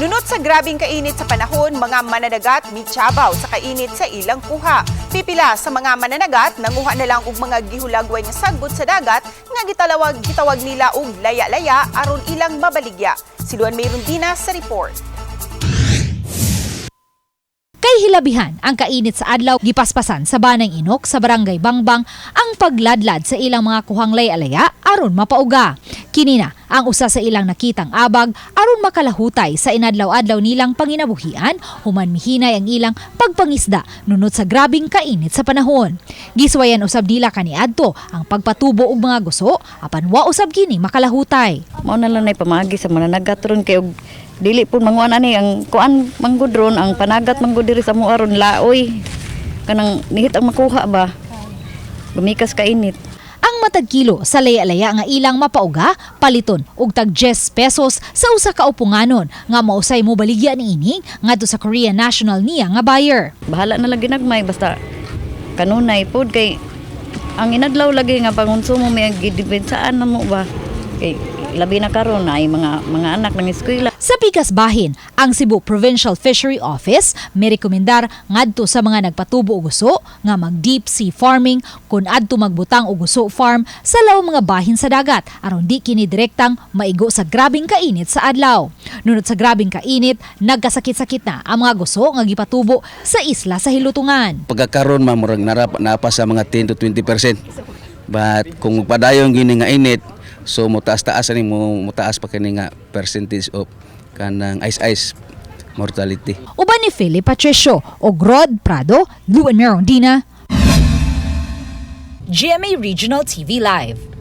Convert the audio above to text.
Nunot sa grabing kainit sa panahon, mga mananagat mityabaw sa kainit sa ilang kuha. Pipila sa mga mananagat nanguha na lang og mga gihulagway nga sagbot sa dagat nga gitawag nila og laya-laya aron ilang mabaligya. Si Luan Mayrondina sa report. Kay hilabihan ang kainit sa adlaw, gipaspasan sa Banang Inok sa Barangay Bangbang ang pagladlad sa ilang mga kuhang laya-laya aron mapauga. Kini na ang usa sa ilang nakitang abag aron makalahutay sa inadlaw-adlaw nilang panginabuhian human mihinay ang ilang pagpangisda nunot sa grabing kainit sa panahon. Giswayan usab nila kaniadto ang pagpatubo og mga guso apan wa usab kini makalahutay. Mao na lang nay pamaagi sa mananagat ron kay og dili pud manguan ani ang kuan manggod ron, ang panagat manggod diri sa mua ron, laoy, kanang nihit ang makuha ba, gumikas ka init. Ang matag kilo sa laya-laya nga ilang mapauga, paliton og tag 10 pesos sa usa ka upunganon nga mausay mo baligya niini ngadto sa Korean National niya nga buyer. Bahala na lang ginagmay, basta kanunay pod, kay ang inadlaw lagi nga pangonsumo may gidipensaan na mo ba, kay labi na karon ay mga anak ng eskwela. Sa pikas bahin, ang Cebu Provincial Fishery Office may rekomendar ngadto sa mga nagpatubo og uso nga mag deep sea farming kun adto magbutang og uso farm sa lawom mga bahin sa dagat aron di kini direktang maigo sa grabing kainit sa adlaw. Nunot sa grabing kainit, nagkasakit-sakit na ang mga guso nga gipatubo sa isla sa Hilutungan. Pagkakaroon, ma'am, murag narap napa sa mga 10 to 20%. But kung magpadayon gini nga init, so mutaas-taas ani mo, mutaas pa kini nga percentage of kanang ice ice mortality. Uban ni Philip Patricio o Rod Prado, Luan Merondina, GMA Regional TV Live.